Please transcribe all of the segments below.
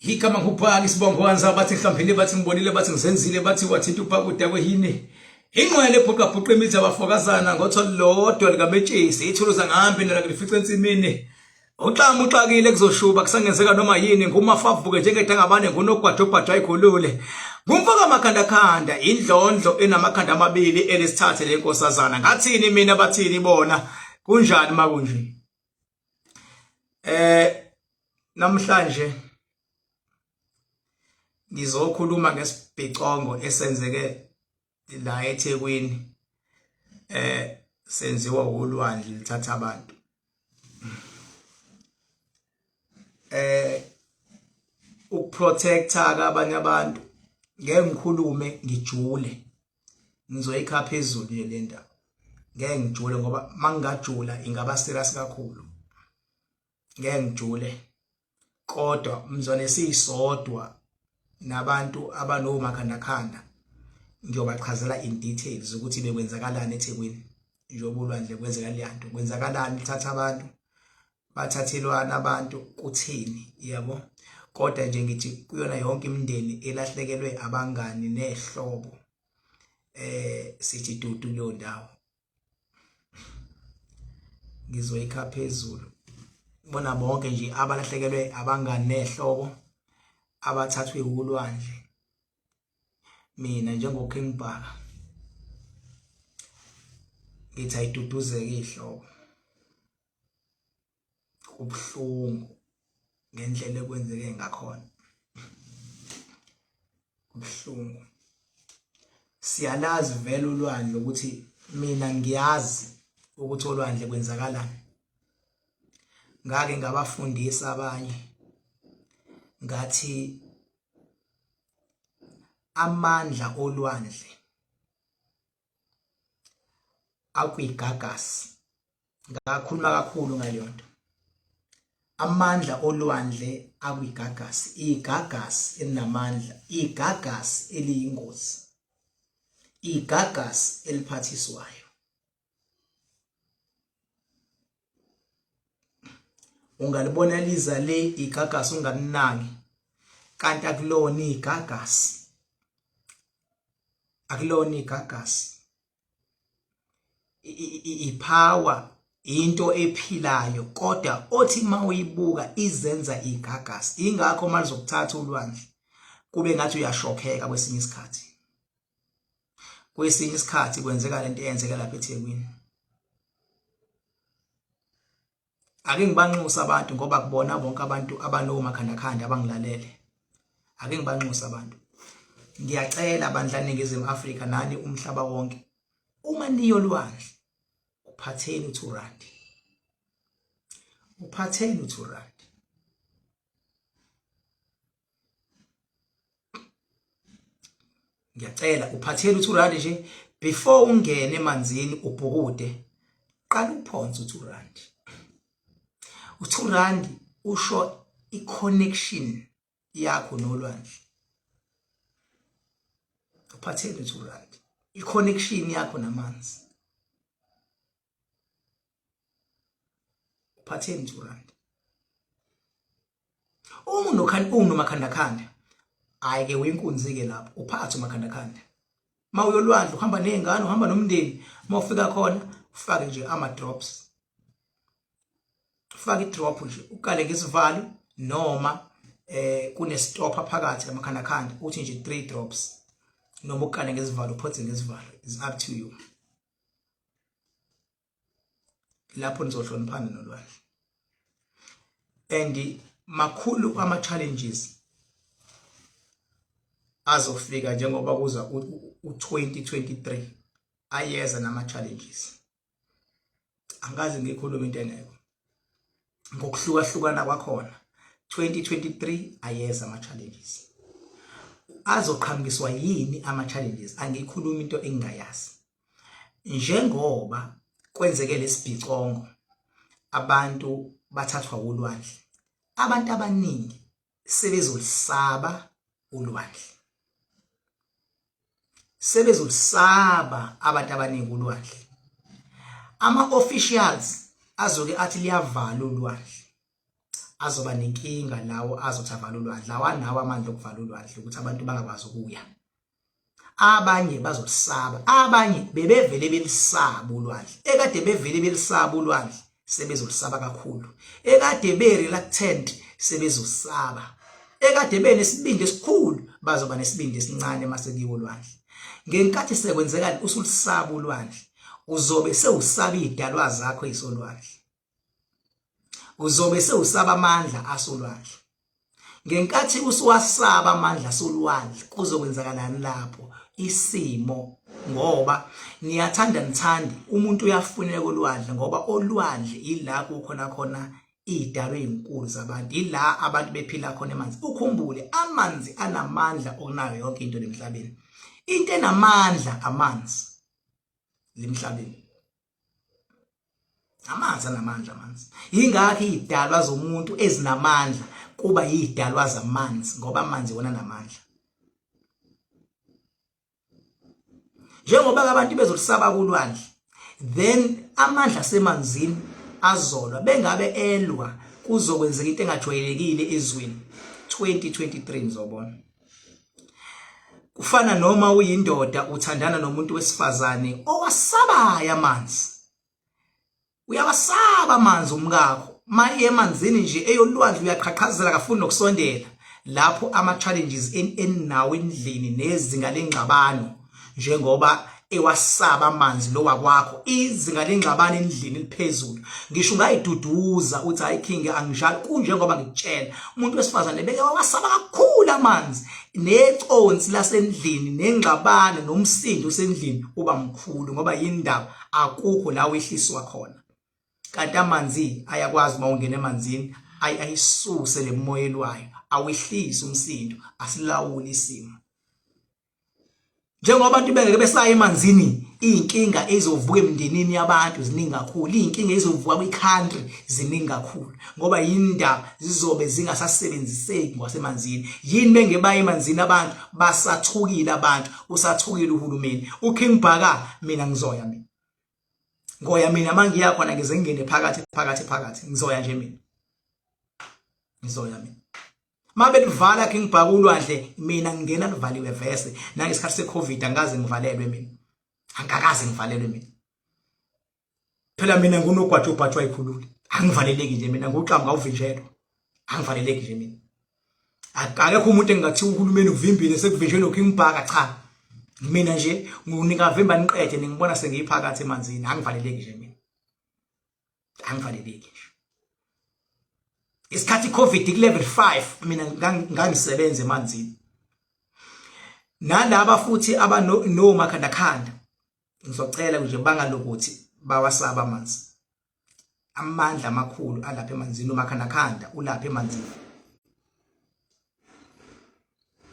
Igama ngubhaka isibongo wanza bathi ngihlambile bathi ngibonile bathi ngizenzile bathi wathinta uphakuda kwehini. Ingqwele ebhuqabhuqa imithi abafokazana ngotho lodwa likametshisi ithuluza ngihambe nina ngilifice ensimini. Uxama uxakile kuzoshuba kusangenzeka noma yini ngumafavuke njengedangabane ngunogwajogwajo ayikhulule. Ngumfaka makhandakhanda indlondlo enamakhanda amabili elesithathe lenkosazana. Ngathini mina bathini bona kunjani makunje? Namhlanje ngizokhuluma ngesibhicongo esenzeke la eThekwini senziwa ulwandle lithatha abantu. Ukuprotecta ke abanye abantu ngeke ngikhulume ngijule, ngizoyikha phezulu nje le ndaba, ngeke ngijule ngoba mangingajula ingaba serious kakhulu, ngeke ngijule. Kodwa mzwane siyisodwa nabantu abanomakhandakhanda ngiyobachazela in details ukuthi bekwenzakalani eThekwini njengoba ulwandle kwenzeka leyanto, kwenzakalani lithatha abantu, bathathelwana abantu kuthini, yabo. Kodwa nje ngithi kuyona yonke imindeni elahlekelwe abangani nehlobo, sithi dudu kuleyo ndawo. Ngizoyikha phezulu bona bonke nje abalahlekelwe abangani nehlobo abathathwe ulwandle. Mina njengoKing Bhaka ngithi ayiduduzeke ihlobo, kubuhlungu ngendlela ekwenzeke ngakhona, kubuhlungu. Siyalazi vele ulwandle ukuthi mina ngiyazi ukuthi olwandle kwenzakalani. Ngake ngabafundisa abanye ngathi amandla olwandle akwigagasi. Ngakhuluma kakhulu ngaleyo nto. Amandla olwandle akwigagasi, igagasi elinamandla, igagasi eliyingozi, igagasi eliphathiswayo. Ungalibona liza le igagasi ungalinaki, kanti akulona igagasi, akulona igagasi. Ipower into ephilayo, kodwa othi mawuyibuka izenza igagasi. Ingakho malizokuthatha ulwandle kube ngathi uyashokheka kwesinye isikhathi. Kwesinye isikhathi kwenzeka lento eyenzeka lapha eThekwini. Ake ngibanxuse abantu ngoba kubona bonke abantu abanomakhandakhanda abangilalele. Ake ngibanxuse abantu. Ngiyacela bandla Ningizimu Afrika nani umhlaba wonke. Uma niyo lwandle uphatheni u2 rand. Uphatheni u2 rand. Ngiyacela uphathele u2 rand nje before ungene emanzini ubhukude, qala uphonse u2 rand. U2 rand usho i-connection yakho nolwandle. Uphathele u2 rand, i-connection yakho namanzi. Uphatheni 2 rand. Uma unokhanda unomakhandakhanda, hayi ke uyinkunzi ke lapho, uphathe umakhandakhanda. Uma uyolwandle uhamba nezingane, uhamba nomndeni, uma ufika khona ufake nje ama drops, ufake idrop nje, ukale ngesivalo noma kunestopper phakathi amakhandakhanda, uthi nje 3 drops, noma ukale ngesivalo, uphothe ngesivalo, is up to you. Lapho nizohloniphana nolwandle. And makhulu ama challenges azofika njengoba kuza u-2023, ayeza nama challenges. Angikaze ngikhulume into engekho ngokuhlukahlukana kwakhona. 2023 ayeza ama challenges, azoqhamukiswa yini ama challenges? Angikhulumi into engingayazi. Njengoba kwenzeke lesibhicongo, abantu bathathwa ulwandle, abantu abaningi sebezolisaba ulwandle, sebezolisaba abantu abaningi ulwandle. Ama officials azoke athi liyavala ulwandle, Azoba nenkinga lawo azothi avala ulwandle, awanawo amandla okuvala ulwandle ukuthi abantu bangakwazi ukuya. Abanye bazolisaba, abanye bebevele belisaba ulwandle, ekade bevele belisaba ulwandle sebezolisaba kakhulu, ekade be-reluctant sebezosaba, ekade benesibindi esikhulu bazoba nesibindi esincane mase kuyiwa olwandle. Ngenkathi sekwenzeka usulisaba ulwandle, uzobe sewusaba iy'dalwa zakho ey'solwandle. Uzobe sewusaba amandla asolwandle. Ngenkathi usuwasaba amandla asolwandle kuzokwenzakalani lapho? Isimo ngoba niyathanda nithandi umuntu uyafuneka olwandle ngoba olwandle ila kukhona khona iy'dalwa ey'nkulu zabantu, ila abantu bephila khona emanzi. Ukhumbule amanzi anamandla okunayo yonke into lemhlabeni. Into enamandla amanzi lemhlabeni. Amanzi anamandla amanzi. Yingakho izidalwa zomuntu ezinamandla kuba yizidalwa zamanzi ngoba amanzi wona anamandla. Njengoba abantu bezolisaba kulwandle then amandla asemanzini azolwa bengabe elwa kuzokwenzeka into engajwayelekile ezweni 2023 nizobona. Kufana noma uyindoda uthandana nomuntu wesifazane owasabayo amanzi. Uyawasaba amanzi umkakho. Maye emanzini nje eyolwandle uyaqhaqhazela kafuni nokusondela. Lapho ama challenges eninawo endlini nezinga lengxabano njengoba ewasaba amanzi lo wakwakho izinga lengxabano endlini liphezulu ngisho ungayiduduza uthi hayi king angijali kunjengoba ngikutshela umuntu wesifazane beke wawasaba kakhulu amanzi neconsi lasendlini nengxabano nomsindo osendlini uba mkhulu ngoba yindaba akukho la wehliswa khona kanti amanzi ayakwazi uma ungena emanzini ayisuse lemoya elwayo awehlise umsindo asilawule isimo. Njengoba abantu bengeke besaya emanzini, iy'nkinga ezizovuka emndenini yabantu ziningi kakhulu, iy'nkinga ezizovuka kwi-country ziningi kakhulu ngoba yindaba zizobe zingasasebenziseki ngokwasemanzini. Yini bengebaye emanzini abantu basathukile abantu, usathukile uhulumeni. UKing Bhaka mina ngizoya mina. Ngoya mina mangiya khona ngize ngingene phakathi phakathi phakathi ngizoya nje mina. Ngizoya mina. Mabelivala King Bhaka ulwandle mina ngingena luvaliwe vese nangesikhathi seCovid angikaze ngivalelwe mina. Angikakaze ngivalelwe mina. Phela mina ngunogwaja obhajwa ikhulule. Angivaleleki nje mina nguxamu ngawuvinjelwa. Angivaleleki nje mina. Akekho umuntu engingathiwa uhulumeni uvimbile sekuvinjelwe uKing Bhaka cha. Mina nje nginikavimba niqede ningibona sengiyiphakathi emanzini angivaleleki nje mina. Angivaleleki nje. Isikhathi iCovid ku level 5 mina ngangisebenza emanzini. Nalaba futhi abanomakhandakhanda ngizocela nje bangalokuthi bawasaba amanzi. Amandla amakhulu alapha emanzini umakhandakhanda ulapha emanzini.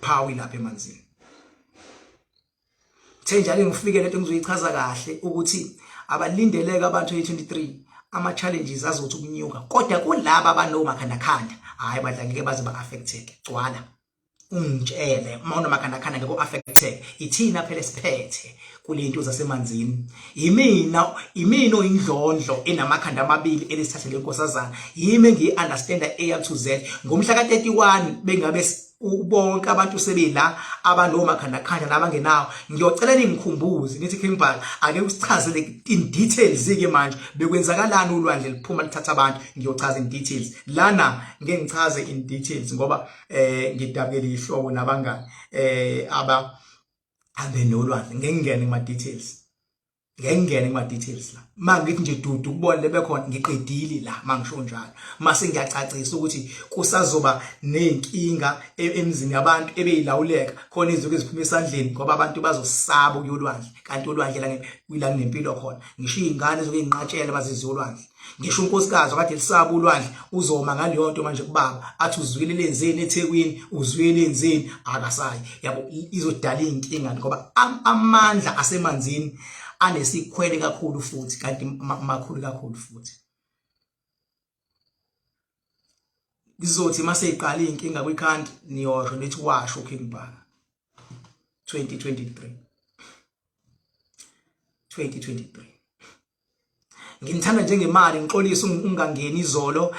Phawi lapha emanzini. Kuthe njalo ngifike lento ngizoyichaza kahle ukuthi abalindeleke abantu 2023 ama challenges azothi ukunyuka kodwa kulaba abanomakhandakhanda hayi badla ngeke baze ba affected gcwala ungitshele uma unomakhandakhanda ngeke u-affected ithina phela esiphethe kulento zasemanzini yimina imina oyindlondlo enamakhanda amabili elisithathe lenkosazana yimi engiyi-understanda A up to Z ngomhla ka-31 bengabe bonke abantu sebela abanomakhandakhanda nabangenawo ngiyocela ningikhumbuze nithi King Bhala ake usichazele in details ke manje bekwenzakalani ulwandle liphuma lithatha abantu ngiyochaza in details lana ngeke ngichaze in details ngoba eh ngidabukele ihlobo nabangani eh aba abe nolwandle ngeke ngingene kuma details. Ngeke ngingene kuma details la. Mangithi nje dudu kubona lebekhona ngiqedile la mangisho njalo. Mase ngiyacacisa ukuthi kusazoba nezinkinga emzini yabantu ebeyilawuleka khona izinto eziphuma esandleni ngoba abantu bazosaba ukuyolwandle kanti olwandle la kuyila kunempilo khona. Ngisho izingane ezoke inqatshela bazizwe olwandle. Ngisho unkosikazi okade lisaba ulwandle uzoma ngaleyo nto manje kubaba athi uzwile lenzeni eThekwini uzwile lenzeni akasayi yabo izodala inkinga ngoba amandla asemanzini anesikhwele kakhulu futhi kanti makhulu kakhulu futhi Ngizothi mase iqala inkinga kwi-country niyosho nithi washo King Bhaka 2023 2023. Nginithanda njengemali, ngixolisa ungangeni izolo,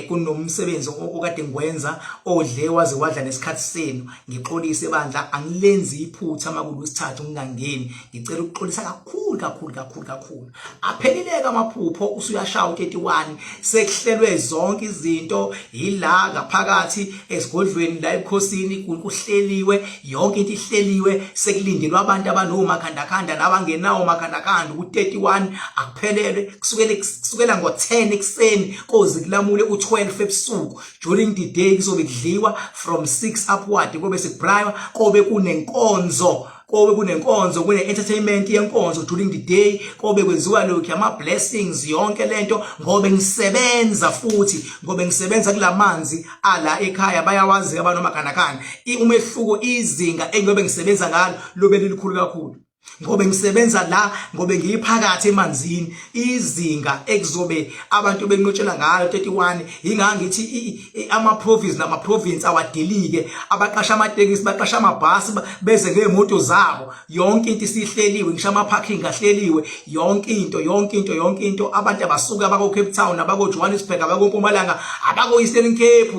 kunomsebenzi okade ngiwenza odle waze wadla nesikhathi senu. Ngixolise bandla, angilenzi iphutha makulwesithathu ngingangeni. Ngicela ukuxolisa kakhulu kakhulu kakhulu kakhulu. Aphelileke amaphupho, usuyashaya u31, sekuhlelwe zonke izinto yila ngaphakathi esigodlweni la ebukhosini, kuhleliwe yonke into, ihleliwe, sekulindelwe abantu abanomakhandakhanda nabangenawo makhandakhanda ku-31 akuphelelwe. Kusukela ngo-10 ekuseni koze kulamule u-12 ebusuku. During the day kuzobe kudliwa from 6 upward, kobe sekubraywa, kobe kunenkonzo, kune-entertainment yenkonzo during the day, kobe kwenziwa lokhu ama-blessings, yonke lento, ngobe ngisebenza futhi, ngobe ngisebenza kulamanzi ala ekhaya, bayawazi abanomakhandakhanda umehluko. Izinga engiyobe ngisebenza ngalo lobe lilikhulu kakhulu ngobe ngisebenza la, ngobe ngiyiphakathi emanzini. Izinga ekuzobe abantu benqotshela ngayo 31, ingangithi ama province nama province awadilike, abaqasha amatekisi, baqasha amabhasi, beze ngeemoto zabo. Yonke into isihleliwe, ngisho ama parking ahleliwe, yonke into, yonke into, yonke into. Abantu abasuka abako Cape Town, abako Johannesburg, abako Mpumalanga, abako Eastern Cape,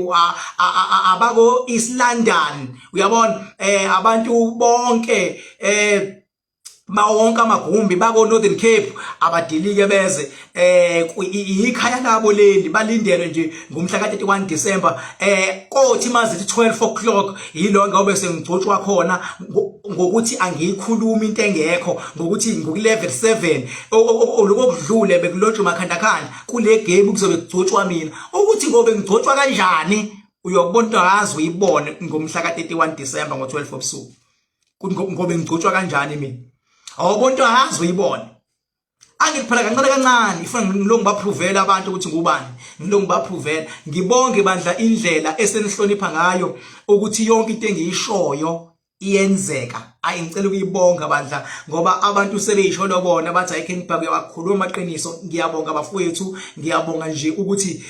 abako East London, uyabona, abantu bonke, bawonke amagumbi bako Northern Cape, abadilike beze, ikhaya labo leli, balindelwe nje ngomhla ka31 December. Kothi mazithi 12 o'clock yilo ngobe sengigcotshwa khona, ngokuthi angiyikhuluma into engekho, ngokuthi ngoku level 7 olokudlule bekulotshwa makhandakhanda, kule game kuzobe kugcotshwa mina. Ukuthi ngobe ngigcotshwa kanjani, uyokubona into akazi uyibone ngomhla ka31 December ngo12 obusuku, ngobe ngigcotshwa kanjani mina, awubona into akazi uyibone. Angithi phela kancane kancane ifuna ngilongu ngibaprovela abantu ukuthi ngubani, ngilongu ngibaprovela. Ngibonge bandla indlela esenihlonipha ngayo ukuthi yonke into engiyishoyo iyenzeka. Ayi, ngicela ukuyibonga bandla, ngoba abantu sebeyisholo bona, bathi hayi, King Bhaka uyawakhuluma amaqiniso. Ngiyabonga bafowethu, ngiyabonga nje ukuthi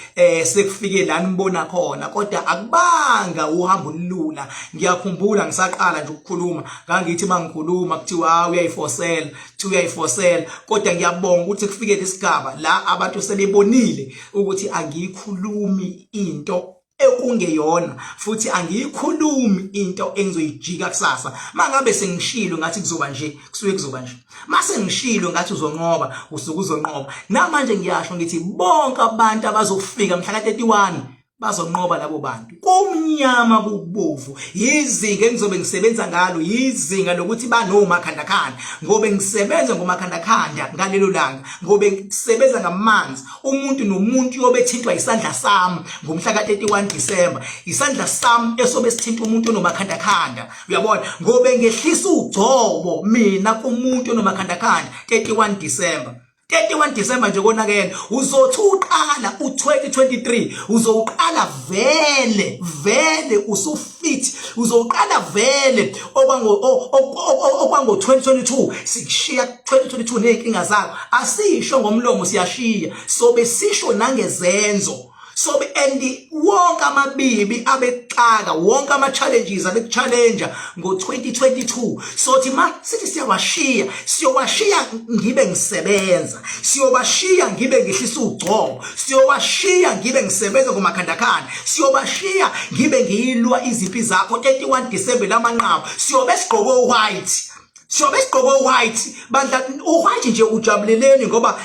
sekufike la nibona khona, kodwa akubanga uhambo olula. Ngiyakhumbula ngisaqala nje ukukhuluma, ngangithi mangikhuluma kuthiwa ha, uyayifosela, kuthiwa uyayifosela, kodwa ngiyabonga ukuthi kufike lesigaba la abantu sebebonile ukuthi angiyikhulumi into ekungeyona, futhi angiyikhulumi into engizoyijika kusasa. Mangabe sengishilo ngathi kuzoba nje, kusuke kuzoba nje. Mase ngishilo ngathi uzonqoba, usuke uzonqoba. Namanje ngiyasho ngithi bonke abantu abazofika mhla ka31 bazonqoba labo bantu, kumnyama kubovu. Yizinga engizobe ngisebenza ngalo, yizinga lokuthi banomakhandakhanda, ngobe ngisebenza ngomakhandakhanda ngalelo langa, ngobe ngisebenza ngamanzi. Umuntu nomuntu yobe ethintwa isandla sami ngomhla ka31 December, isandla sami esobe sithinta umuntu onomakhandakhanda, uyabona, ngobe ngehlisa ugcobo mina kumuntu onomakhandakhanda 31 December. 31 December nje konakele, uzothi uqala u2023, uzowuqala vele vele usufit, uzowuqala vele okwango 2022 sikushiya 2022 nezinkinga zakho. Asisho ngomlomo, siyashiya, sobe sisho nangezenzo, sobe and wonke amabibi abexaka, wonke ama challenges abekuchallenge ngo2022, sothi ma sithi siyawashiya, siyowashiya ngibe ngisebenza, siyobashiya ngibe ngihlisa ugcobo, siyowashiya ngibe ngisebenza ngomakhandakhanda, siyobashiya ngibe ngiyilwa izimpi zakho. 31 December lamanqamu, siyobe sigqoke white, siyobe sigqoke white bandla, uwhite nje ujabuleleni, ngoba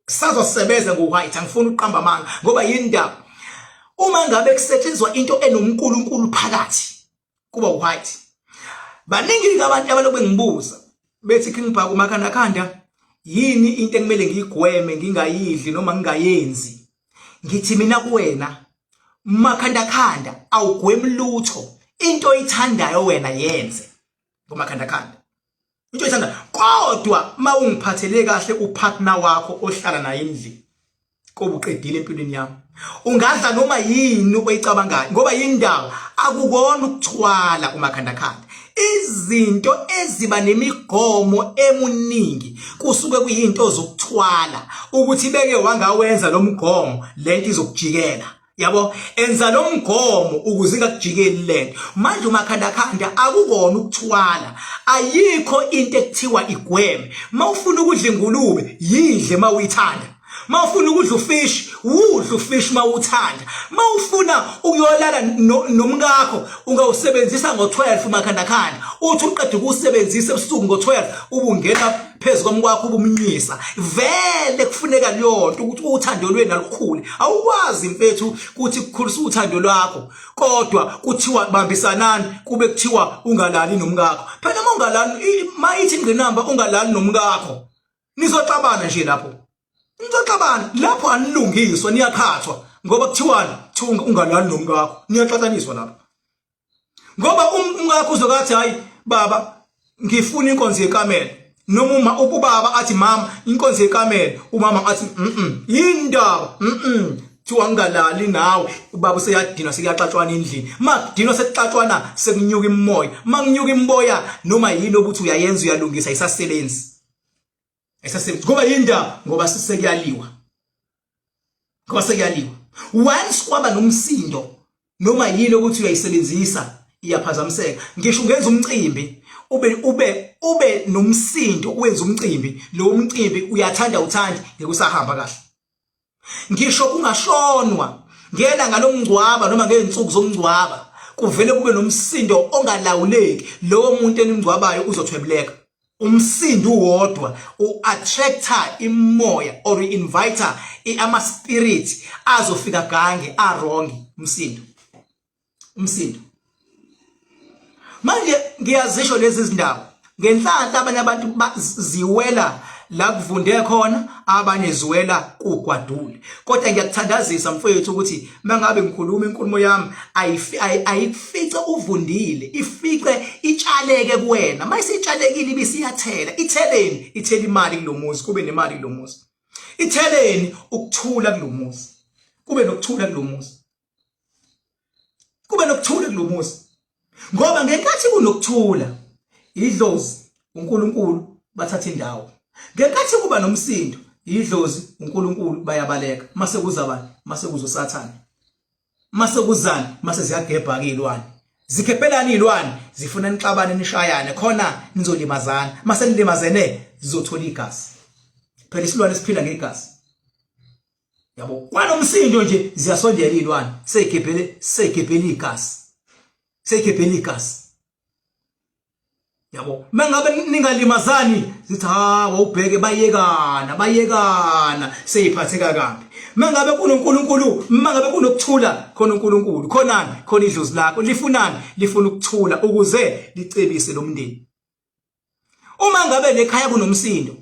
sazosebenza ngo-white. Angifuni ukuqamba amanga, ngoba yindaba uma ngabe kusetshenziswa into enonkulunkulu phakathi kuba white. Baningi abantu abalokhu bengibuza bethi, "King Bhaka, umakhandakhanda yini into ekumele ngiyigweme, ngingayidli noma ngingayenzi?" Ngithi mina kuwena makhandakhanda, awugwemi lutho, into oyithandayo wena yenze ngomakhandakhanda, into oyithanda, kodwa mawungiphathele kahle upartner wakho ohlala naye endlini, koba uqedile empilweni yami. Ungadla noma yini oyicabangayo, ngoba yindaba akukona ukuthwala umakhandakhanda. Izinto eziba nemigomo emuningi kusuke kuyinto zokuthwala, ukuthi beke wangawenza lo mgomo, lento izokujikela. Yabo, enza lo mgomo ukuze ingakujikeli lento. Manje umakhandakhanda akukona ukuthwala, ayikho into ekuthiwa igweme. Mawufuna ukudla ingulube, yidle mawuyithanda. Mawufuna ukudla ufish, wudla ufish mawuthanda. Mawufuna ukuyolala nomkakho, ungawusebenzisa ngo-12 umakhandakhanda. Uthi uqeda ukuwusebenzisa ebusuku ngo-12, ubungena phezu komkwakho ubumnyisa. Vele kufuneka leyonto ukuthi uthando lwenu alukhule. Awukwazi mfethu ukuthi kukhulisa uthando lwakho, kodwa kuthiwa bambisanani kube kuthiwa ungalali nomkakho. Phela uma ungalali, mayithi ingqinamba ungalali nomkakho, nizoxabana nje lapho. Nizoxabana lapho, anilungiswa, niyaqhathwa ngoba kuthiwani? Kuthiwa ungalali nomkakho, niyaxatshaniswa lapho. Ngoba umkakho uzokathi hayi baba ngifuna inkonzo yekamelo, noma uma ubaba athi mama inkonzo yekamelo, umama athi yindaba kuthiwa ngingalali nawe. Ubaba useyadinwa, sekuyaxatshwana endlini. Makudinwa sekuxatshwana, sekunyuka imimoya. Makunyuka imimoya, noma yini ukuthi uyayenza uyalungisa, isasebenzi esasebenzi ngoba yindaba, ngoba sisekuyaliwa, ngoba sekuyaliwa. Once kwaba nomsindo, noma yini ukuthi uyayisebenzisa iyaphazamiseka. Ngisho ungenza umcimbi ube nomsindo, uwenza umcimbi, lo mcimbi uyathanda uthandi ngeke usahamba kahle. Ngisho kungashonwa ngelanga lomngcwaba noma ngey'nsuku zomngcwaba, kuvele kube nomsindo ongalawuleki, lowo muntu enimngcwabayo uzothwebuleka. Umsindo uwodwa u-attractor imoya or inviter ama-spirit azofika gange a-wrong. Umsindo, umsindo. Manje ngiyazisho lezi zindawo ngenhlanhla, abanye abantu ziwela la kuvunde khona, abanye ziwela kugwadule. Kodwa ngiyakuthandazisa mfowethu ukuthi mangabe ngikhuluma inkulumo yami ayikufice uvundile, ifice itshaleke kuwena. Mayisitshalekile ibisiyathela. Itheleni? Ithela imali kulomuzi, kube nemali kulomuzi. Itheleni? Ukuthula kulomuzi, kube nokuthula kulomuzi, kube nokuthula kulomuzi. Ngoba ngenkathi kunokuthula, idlozi, uNkulunkulu bathatha indawo. Ngenkathi kuba nomsindo, idlozi, uNkulunkulu bayabaleka. Mase kuza bani? Mase kuza uSathane. Mase kuzani? Mase ziyagebha ke izilwane. Zikhephelani izilwane? Zifuna nixabane nishayane khona nizolimazana. Mase nilimazene zizothola igazi. Phela isilwane siphila ngegazi. Yabo, kwanomsindo nje ziyasondela izilwane, seyigebhele, seyigebhele igazi, seyigebhele igazi. Yabo, mangabe ningalimazani zithi ha wawubheke, bayekana, bayekana, seyiphatheka kabi. Mangabe kunoNkulunkulu, mangabe kunokuthula khona uNkulunkulu khonani, khona idlozi lakho lifunani? Lifuna ukuthula ukuze licebise lo mndeni. Uma ngabe lekhaya kunomsindo,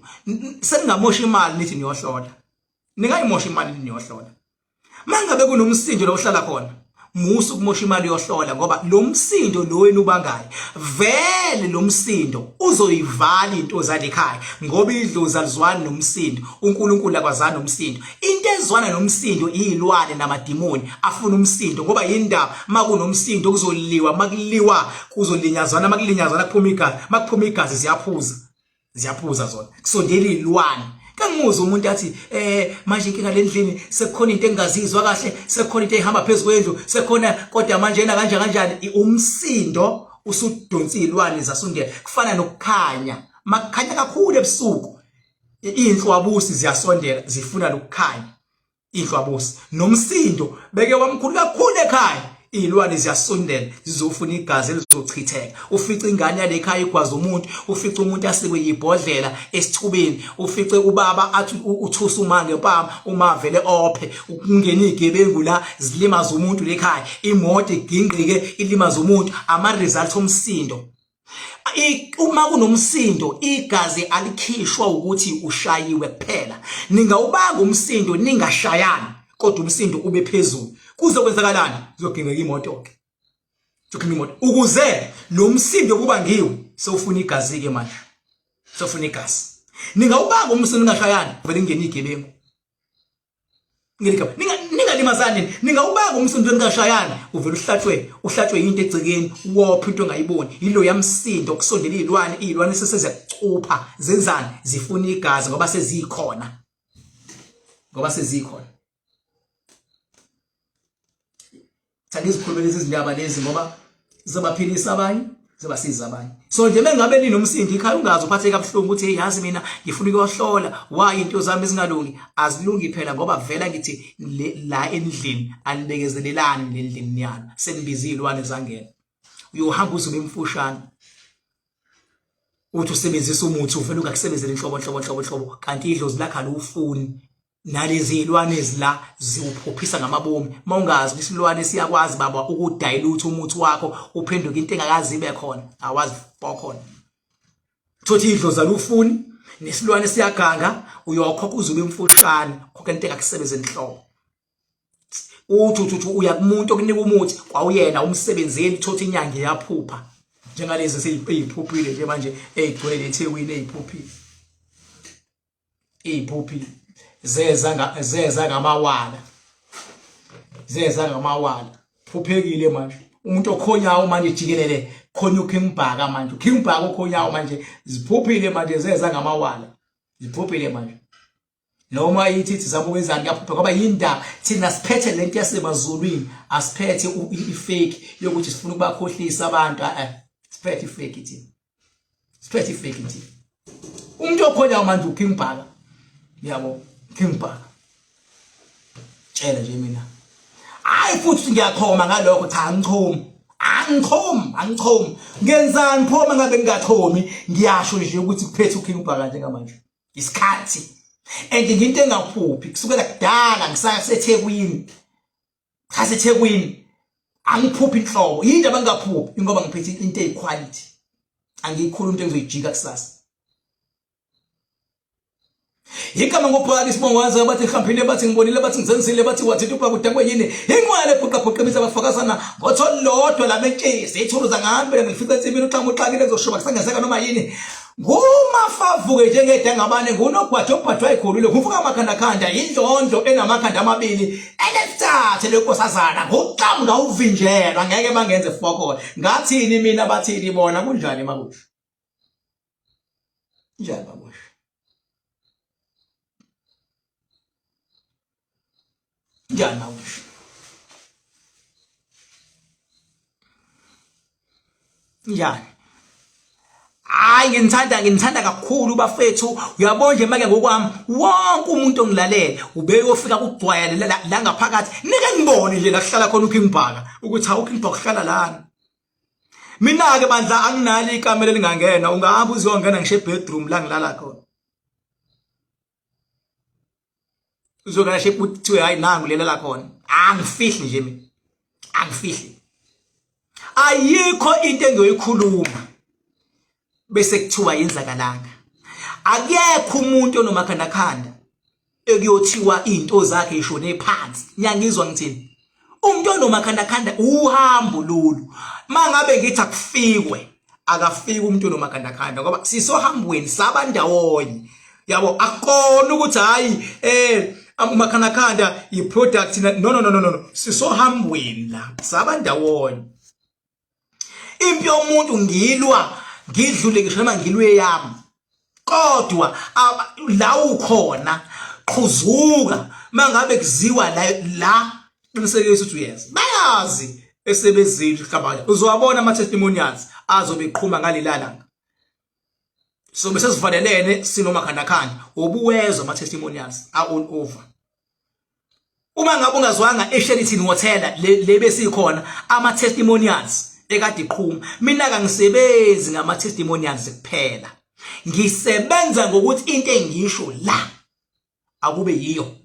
seningamosha imali nithi niyohlola, ningayimosha imali nithi niyohlola. Mangabe kunomsindo la uhlala khona, musa ukumosha imali yohlola, ngoba lo msindo lo wena ubangayo, vele lo msindo uzoyivala into zalekhaya, ngoba idlozi alizwani nomsindo, uNkulunkulu akwazani nomsindo. Into ezwana nomsindo izilwane namadimoni afuna umsindo. Ngoba yindaba? Makunomsindo kuzoliwa, makuliwa kuzolinyazwana, makulinyazwana kuphuma igazi, makuphuma igazi ziyaphuza, ziyaphuza zona, kusondela izilwane. Kangimuzwa umuntu athi manje inkinga lendlini sekukhona into engingazizwa kahle, sekukhona into ehamba phezulu kwendlu, sekukhona kodwa manje yena kanje kanjani. Umsindo usudonsa izilwane zasondela. Kufana nokukhanya, makukhanya kakhulu ebusuku, inhlwabusi ziyasondela zifuna lokukhanya. Inhlwabusi nomsindo beke wamkhulu kakhulu ekhaya, izilwane ziyasondela zizofuna igazi elizochitheka. Ufice ingane yale ekhaya igwaza umuntu, ufice umuntu asikwe yibhodlela esithubeni, ufice ubaba athi uthusa uma ngempama, uma vele ophe ukungena igebengu la zilimaza umuntu lekhaya, imoto igingqike ilimaza umuntu. Ama results omsindo. Uma kunomsindo, igazi alikhishwa ukuthi ushayiwe kuphela. Ningawubanga umsindo ningashayani, kodwa umsindo ube phezulu, kuzokwenzakalani? Kuzogingqika imoto ke, kuzogingqika imoto ukuze lo msindo kubangiwe. Sewufuna igazi ke manje, sewufuna igazi. Ningawubanga umsindo ningashayani, vele ingene igebengu. Ningalimazani, ningawubanga umsindo ningashayani, uvele uhlatshwe into egcekeni, wopha into ongayiboni. Yilo yamsindo kusondela izilwane, izilwane seseziyakucupha, zenzani? Zifuna igazi ngoba sezikhona, ngoba sezikhona. Thanda izikhulumele lezi zindaba lezi ngoba zizobaphilisa abanye, zibasiza abanye. So nje mengabe ninomsindo ikhaya ungazi uphatheke kabuhlungu ukuthi hey yazi mina ngifuna ukuyohlola why into zami zingalungi, azilungi phela ngoba vela ngithi la endlini anibekezelelani lendlini yalo senibiza izilwane zangena. Uyohamba uzobe emfushane. Uthi usebenzisa umuthi uvela ungakusebenzeli inhlobo nhlobo nhlobo nhlobo kanti idlozi lakhe aliwufuni. Nalezi zilwane ezila ziwuphophisa ngamabomi uma ungazi ukuthi isilwane siyakwazi baba ukudayilutha umuthi wakho uphenduke into engakazi ibe khona awazi fokhona thothi idlozi alufuni nesilwane siyaganga uyokhokha uzobe emfushane khokha into engakusebenzi enhlobo uthi uthi uya kumuntu okunika umuthi kwawuyena umsebenzeli thothi inyanga iyaphupha njengalezi seyiphuphile nje manje eyigcwele eThekwini eyiphuphile iziphuphi zeza zeza ngamawala zeza ngamawala phuphekile manje umuntu okhonyawo manje jikelele khonya uKing Bhaka manje uKing Bhaka okhonyawo manje ziphuphile manje zeza ngamawala ziphuphile manje noma ithi ithi zama ukwenzani kuyaphupha ngoba yindaba thina siphethe lento yasemazulwini asiphethe ifake yokuthi sifuna ukubakhohlisa abantu eh siphethe ifake thina siphethe ifake thina umuntu okhonyawo manje uKing Bhaka yabo King Bhaka tshela nje mina hayi futhi ngiyachoma ngalokho cha angichomi angichomi angichomi ngenzani pho mangabe ngingachomi ngiyasho nje ukuthi kuphethe uKing Bhaka njengamanje isikhathi and nginto engaphuphi kusukela kudala ngisaseThekwini saseThekwini angiphuphi inhlobo yini indaba ngingaphuphi ingoba ngiphethe into eyiquality angiyikhuluma into engizoyijika kusasa igama ngobhaka isibongo waze bathi ngihambile bathi ngibonile bathi ngizenzile bathi wathi uba kudakwe yini inqwele ebhuqabhuqa imithi abafakazana ngotho lodwa lamentshisi ithulu zangihambele ngilifica ensimini uxhama uxakile ngizoshuba kusangenzeka noma yini Ngumafavuke njengedangabane ngunogwaja obhajwa ikhulule nguvuka amakhandakhanda indlondlo enamakhanda amabili elesithathe lenkosazana nguxamuka uvinjelwa ngeke bangenze fokol ngathini mina bathini bona kunjani makusho njani makusho njani makusho njani hayi nginithanda nginithanda kakhulu bafethu uyabona nje make ngokwami wonke umuntu ongilalele ubeyofika kugcwayele la ngaphakathi nike ngibone nje la kuhlala khona uKing Bhaka ukuthi hawu uKing Bhaka uhlala lana mina ke bandla anginalo ikamelo elingangena ungahamba uzongena ngisho ebedroom la ngilala khona uzongena ngisho kuthiwe hayi nangu lela la khona angifihli nje mina angifihli ayikho into engiyoyikhuluma bese kuthiwa yenzakalanga akekho umuntu onomakhandakhanda ekuyothiwa izinto zakhe ishone phansi ngiyangizwa ngithini umuntu onomakhandakhanda uhambo lolu mangabe ngithi akufikwe akafiki umuntu onomakhandakhanda ngoba sisohambweni saba ndawonye yabo akukona ukuthi hayi eh umakhandakhanda i-product no no no no no sisohambweni la saba ndawonye impi yomuntu ngilwa ngidlule ngisho noma ngilwe yami kodwa la ukhona qhuzuka mangabe kuziwa la la qinisekisa ukuthi uyeza bayazi esebezile mhlawumbe uzowabona ama testimonials azobe eqhuma ngaleli langa so bese sivalelene sinomakhandakhanda ubuwezwa ama testimonials are all over Uma ngabe ungazwanga eSheraton Hotel le besikhona ama testimonials ekade iqhuma. Mina kangisebenzi ngama testimonials kuphela. Ngisebenza ngokuthi into engisho la akube yiyo.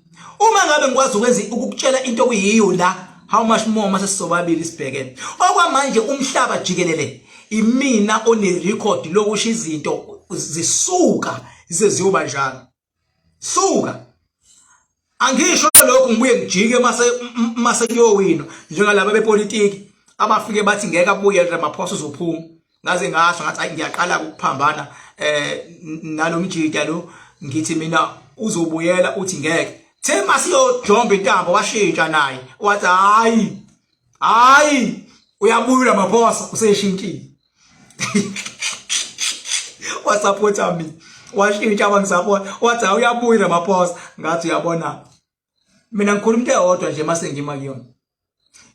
Uma ngabe ngikwazi ukwenza ukukutshela into okuyiyo la how much more mase sisobabili sibhekene. Okwamanje umhlaba jikelele imina one record lokusho izinto zisuka zize ziyoba njalo. Suka. Angisho lokhu ngibuye ngijike mase mase kuyowinwa njengalaba bepolitiki abafike bathi ngeke abuye Ramaphosa uzophuma. Ngaze ngasho ngathi ayi ngiyaqala ukuphambana eh nalomjita lo ngithi mina uzobuyela uthi ngeke. The masiyojomba intambo washintsha naye wathi hayi hayi uyabuya Ramaphosa useshintshile. Wasupporta mina washintsha wangisapota wathi hawu uyabuya Ramaphosa ngathi uyabona mina ngikhuluma into eyodwa nje mase ngima kuyona.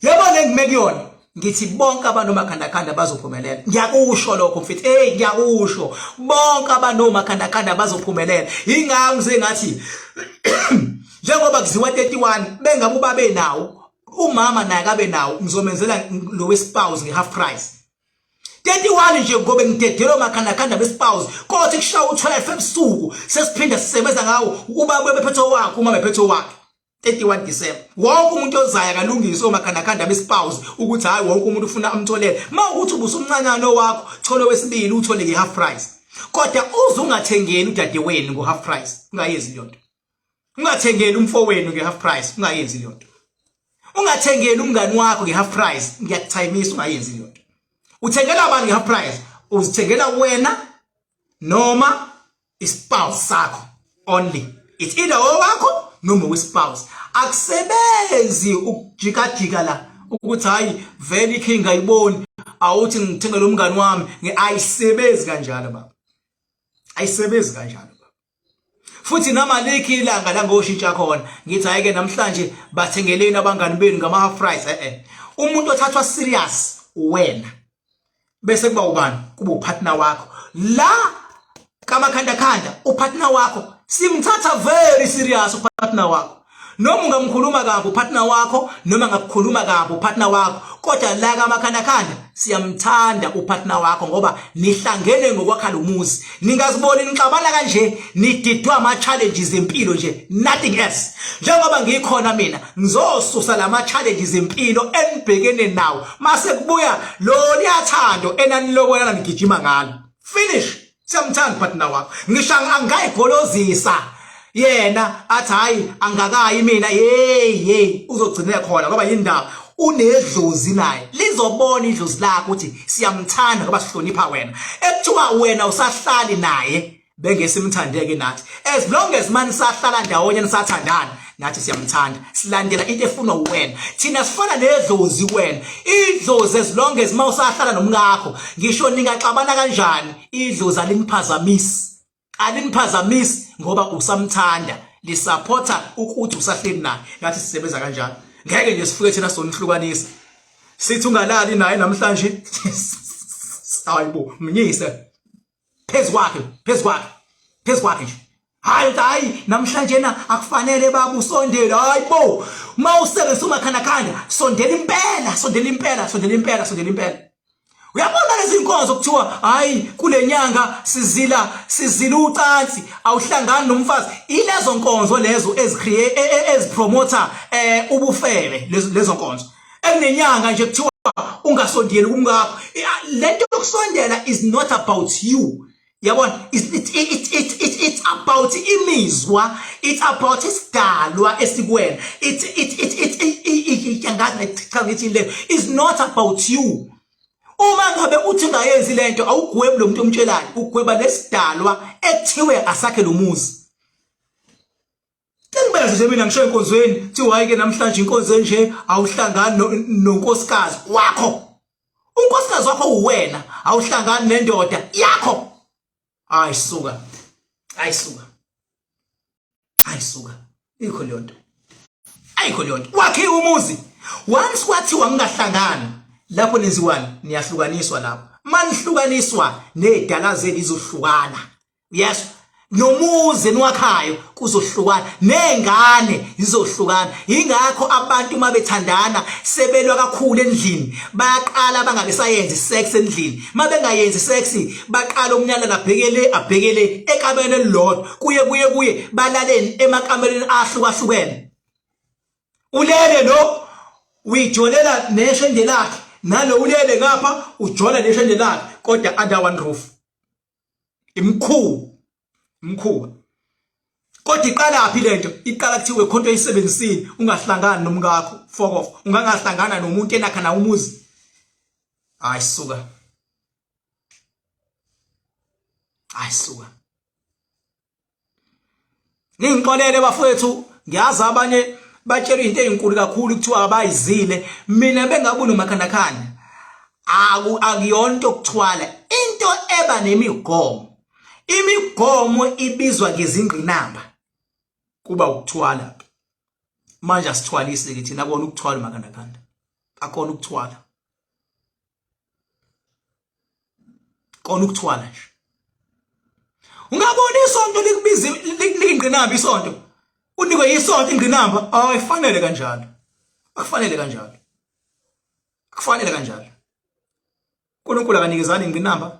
Yebo, le ngime kuyona ngithi bonke abanomakhandakhanda bazophumelela. Ngiyakusho lokho mfethu, hey, ngiyakusho, bonke abanomakhandakhanda bazophumelela. Ingakho ngize ngathi njengoba kuziwa 31, bengabe ubabe nawo, umama naye kabe nawo, ngizomenzela lo wespouse nge-half price 31 nje, ngobe ngidedela omakhandakhanda bespouse. Kodwa kushaya u12 ebusuku sesiphinda sisebenza ngawo, ubaba bephethe wakhe, uma bephethe wakhe. 31 December wonke umuntu ozayo akalungise omakhandakhanda bespouse, ukuthi hayi, wonke umuntu ufuna amtholele. Ma ukuthi ubusumncanyana wakho, thola wesibili, uthole nge-half price, kodwa uze ungathengeli udadewenu ngo-half price, ungayenzi leyo nto. Ungathengeli umfowenu nge-half price, ungayenzi leyo nto. Ungathengeli umngani wakho nge-half price, ngiyakuthayimisa, ungayenzi leyo nto. Uthengela abantu nge-half price? Uzithengela wena noma ispouse sakho only. It's either owakho noma owespouse. Akusebenzi ukujikajika la ukuthi hayi, vele iking ayiboni, awuthi ngithengele umngani wami. Ayisebenzi kanjalo baba, ayisebenzi kanjalo baba. Futhi noma likhi ilanga la ngoshintsha khona, ngithi hayi ke, namhlanje bathengeleni abangani benu ngama half price. Eh, umuntu othathwa serious wena, bese kuba ubani? Kuba upartner wakho la kamakhanda khanda. Upartner wakho simthatha very serious upartner wakho, noma ungamkhuluma kabi upartner wakho, noma ngakukhuluma kabi upartner wakho, kodwa la kamakhanda khanda siyamthanda upartner wakho, ngoba nihlangene ngokwakha lo muzi. Ningaziboni nixabana kanje, nididwa ama challenges empilo nje, nothing else. Njengoba ngikhona mina, ngizosusa lama challenges empilo enibhekene nawo, mase kubuya lo liyathando enanilobolana nigijima ngalo. Finish. Siyamthanda partner wakho, ngisho angayigolozisa yena athi hayi, angakayi mina, hey hey, uzogcina khona, ngoba yindaba unedlozi naye, lizobona idlozi lakho ukuthi siyamthanda ngoba sihlonipha wena. Ekuthiwa wena usahlali naye, bengesimthandeke nathi. As long as mani sahlala ndawonye, nisathandana, nathi siyamthanda, silandela into efunwa uwena. Thina sifana nedlozi kuwena. Idlozi, as long as mawusahlala nomkakho, ngisho ningaxabana kanjani, idlozi aliniphazamisi, aliniphazamisi, ngoba usamthanda, lisupporta ukuthi usahleli naye. Nathi sisebenza kanjalo. Ngeke nje sifike thina sonihlukanisa, sithi ungalali naye namhlanje. Hayibo, mnyise phezu kwakhe, phezu kwakhe, phezu kwakhe nje. Hayi hayi, namhlanje na akufanele baba usondele. Hayi bo, mawusebenzisa umakhandakhanda, sondela impela, sondela impela, sondela impela, sondela impela. Uyabona lezi inkonzo kuthiwa hayi, kule nyanga sizila, sizila ucansi, awuhlangani nomfazi, ilezo nkonzo lezo ezicreate, ezipromota ubufebe. Lezo nkonzo ekunenyanga nje kuthiwa ungasondeli kumkakho, lento yokusondela is not about you, yabona. It's about imizwa, it's about isidalwa esikuwena. it it it it Angazi cha, ngithi le is not about you. Uma ngabe uthi ungayenzi lento, awugwebi lo muntu omtshelayo, ugweba lesidalwa ekuthiwe asakhe lo muzi. Ngibeze nje mina ngisho enkonzweni, kuthiwa hayi ke, namhlanje inkonzo nje awuhlangani nonkosikazi wakho. Unkosikazi wakho uwena, awuhlangani nendoda yakho. Hayi suka, hayi suka, hayi suka, ikho leyo nto, ayikho leyo nto. Wakhiwe umuzi, once kwathiwa ngingahlangani, lapho nenziwani? Niyahlukaniswa lapho. Manihlukaniswa, nezidala zenu izohlukana, yes, nomuzi eniwakhayo kuzohlukana, nengane zizohlukana. Ingakho abantu uma bethandana sebelwa kakhulu endlini, bayaqala bangabe sayenza sex endlini. Mabengayenzi sex, baqala umnyalala, abhekele, abhekele ekamereni elilodwa, kuye kuye kuye balaleni emakamereni ahlukahlukene. Ulele lo, uyijolela neshende lakhe, nalo ulele ngapha, ujola neshende lakhe, kodwa under one roof. Imkhuba, imkhuba. Kodwa iqala phi lento? Iqala kuthiwe khonto oyisebenzisile, ungahlangani nomkakho, fuck off, ungangahlangana nomuntu enakha nawo umuzi. Hayi suka, hayi suka. Ningixolele bafowethu, ngiyazi abanye batshelwa into ezinkulu kakhulu, kuthiwa abayizile. Mina bengabe unomakhandakhanda, akuyona into okuthwala, into eba nemigomo. Imigomo ibizwa ngezingqinamba, kuba ukuthwala. Manje asithwalise ke thina, kona ukuthwala umakhandakhanda. Akona ukuthwala. Kona ukuthwala nje. Ungabona isonto likubiza likingqinamba isonto. Unikwe isonto ingqinamba, ayifanele kanjalo. Akufanele kanjalo. Akufanele kanjalo. uNkulunkulu akanikezani ingqinamba.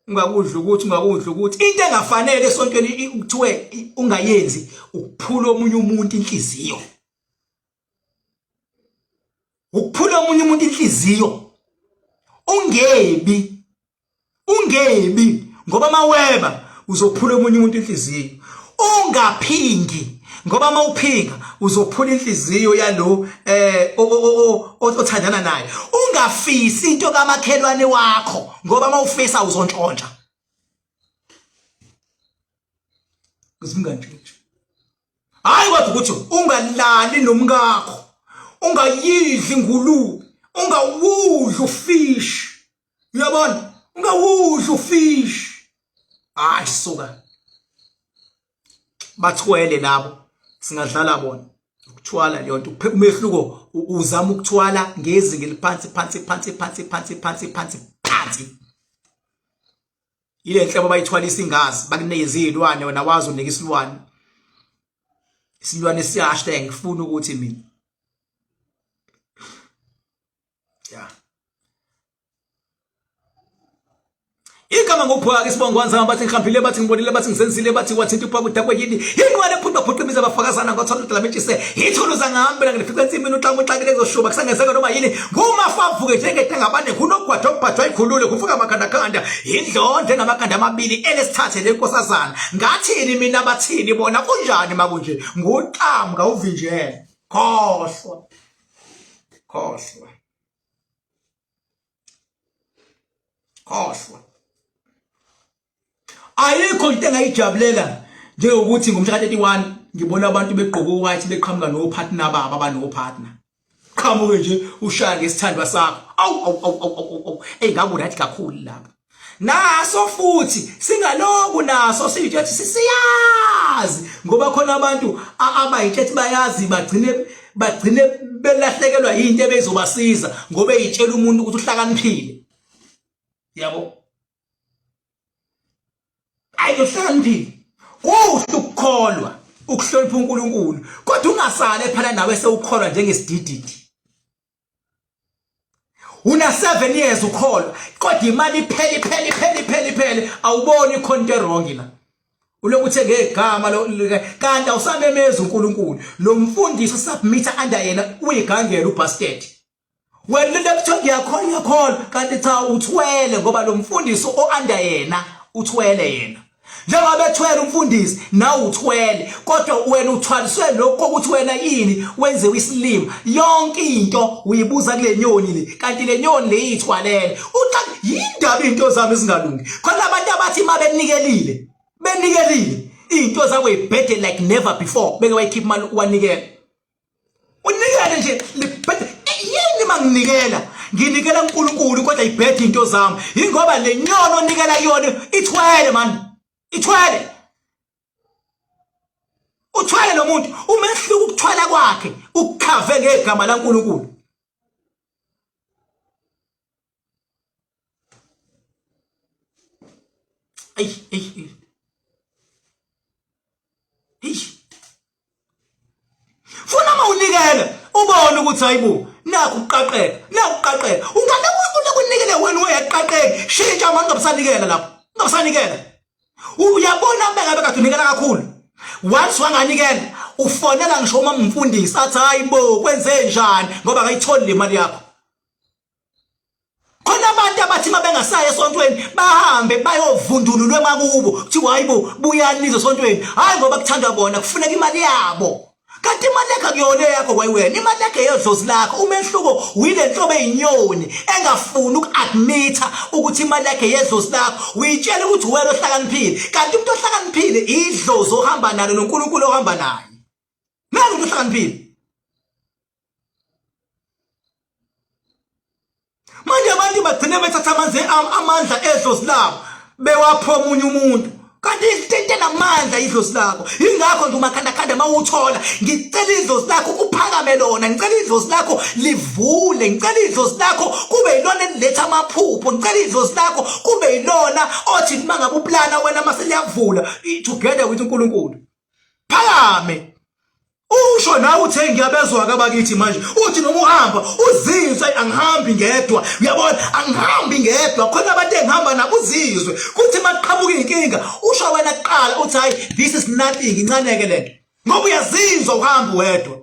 Ungakudla ukuthi ungakudla ukuthi into engafanele esontweni kuthiwe ungayenzi ukuphula omunye umuntu inhliziyo. Ukuphula omunye umuntu inhliziyo. Ungebi. Ungebi ngoba maweba uzophula omunye umuntu inhliziyo. Ungaphingi ngoba mawuphinga uzophula inhliziyo yalo othandana naye. Ungafisi into kamakhelwane wakho ngoba mawufisa uzontshontsha. Ungantshontsha. Hayi kodwa ukuthi ungalali nomkakho. Ungayidli ingulube, ungawudli ufish. Uyabona? Ungawudli ufish. Hayi suka. Bathwele labo. Singadlala bona. Ukuthwala leyo nto. Umehluko uzama ukuthwala ngezinga eliphansi phansi phansi phansi phansi phansi phansi phansi. Ile nhlobo bayithwalisa ingazi bakunikeza izilwane wena wazi unika isilwane. Isilwane siyasha ngifuna ukuthi mina. Yeah. Igama ngophwaka isibongo wanzama bathi ngihambile bathi ngibonile bathi ngizenzile bathi wathinta uphaka udakwe yini yinqwele phutha phuqa imizi abafakazana ngothola udala metshise ithuluza ngihambela ngilifica ensimini uxamu uxakile kuzoshuba kusangezeka noma yini ngumafavuke njengedengabane kunogwaja obhajwa ikhulule kuvuka amakhandakhanda indlondlo enamakhanda amabili elesithathe lenkosazana ngathini mina bathini bona kunjani makunje nguxamu kawuvinjele khohlwa khohlwa khohlwa ayikho into engayijabulela njengokuthi ngomhla ka-31 ngibona abantu begqoke white beqhamuka no-partner babo abano-partner qhamuke nje ushaya ngesithandwa sakho awu awu awu awu awu eyi ngabe uright kakhulu lapho naso futhi singaloku naso siyitshethi sisiyazi ngoba khona abantu abayitshethi bayazi bagcine belahlekelwa yinto ebezobasiza ngoba eyitshela umuntu ukuthi uhlakaniphile yabo ayi uhlakaniphile kuhle ukukholwa ukuhlonipha uNkulunkulu kodwa ungasale phela nawe sewukholwa njengesidididi una 7 years ukholwa kodwa imali iphele iphele iphele iphele iphele awuboni khona into wrong la ulokhu uthe ngegama lo kanti awusamemezi uNkulunkulu lo mfundisi usubmit under yena uyigangela ubastard wena le kuthiwa ngiyakholwa ngiyakholwa kanti cha uthwele ngoba lo mfundisi o-under yena uthwele yena njengoba bethwele umfundisi nawe uthwele kodwa wena uthwaliswe lokho ukuthi wena yini wenziwe isilima yonke into uyibuza kule nyoni le kanti le nyoni le iyithwalele uxa yindaba into zami ezingalungi khona abantu abathi uma benikelile benikelile izinto zabo ibhede like never before beke wayikhipha imali wanikela unikele nje libhede yini manginikela nginikela uNkulunkulu kodwa ibhede into zami ingoba le nyono onikela yona ithwele man ithwele uthwele lo muntu umehluko ukuthwala kwakhe ukukhave ngegama laNkulunkulu Ey ey ey. Eish. Funa mawunikele ubone ukuthi hayibo nakho ukuqaqeka nakho ukuqaqeka ungabe unokunikele wena uyaqaqeka shintsha abantu abasanikela lapho ungasanikela uyabona beka bekade unikela kakhulu once wanganikela ufonela ngisho uma umfundisi athi hayibo kwenze njani ngoba akayitholi le mali yakho khona abantu abathi uma bengasayi esontweni bahambe bayovundululwe emakubo kuthiwa hayi bo buyani nize esontweni hhayi ngoba kuthandwa bona kufuneka imali yabo kanti imali yakho akuyona eyakho kwayiwena imali yakho eyedlozi lakho umehluko wile nhlobo eyinyoni engafuni uku-admitha ukuthi imali yakhe yedlozi lakho uyitshela ukuthi wena ohlakaniphile kanti umuntu ohlakaniphile idlozi ohamba nalo noNkulunkulu ohamba naye nangu umuntu ohlakaniphile Manje abantu bagcine bethatha amanzi amandla edlozi labo bewapha omunye umuntu kanti into Linamandla idlozi lakho. Ingakho nje umakhandakhanda mawuthola, ngicela idlozi lakho kuphakame lona, ngicela idlozi lakho livule, ngicela idlozi lakho kube yilona eliletha amaphupho, ngicela idlozi lakho kube yilona othi uma ngabe uplana wena mase liyavula together with uNkulunkulu. Phakame. Usho nawe uthe ngiyabezwa ke abakithi manje uthi noma uhamba uzizwe angihambi ngedwa uyabona angihambi ngedwa khona abantu engihamba nabo uzizwe kuthi maqhamuka inkinga usho wena kuqala uthi hayi this is nothing incaneke lento ngoba uyazizwa uhamba wedwa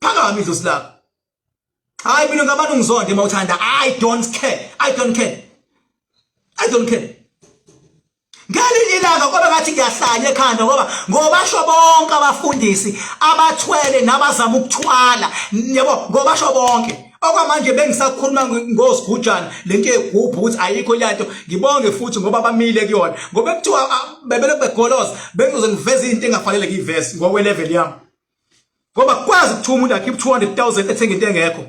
phakama idlozi lakho hayi mina ngabantu ngizonde uma uthanda i don't care i don't care i don't care ngelinye ilanga kwaba ngathi ngiyahlanya ekhanda ngoba ngobasho bonke abafundisi abathwele nabazama ukuthwala yabo ngobasho bonke okwamanje bengisakhuluma ngosigujana lento yegubhu ukuthi ayikho leyanto ngibonge futhi ngoba bamile kuyona ngoba kuthiwa bebelokhu begoloza bengizoze ngiveze into engafanele ngiyiveze ngokwe level yami ngoba kwazi kuthiwa umuntu akhiphe 200,000 ethenga into engekho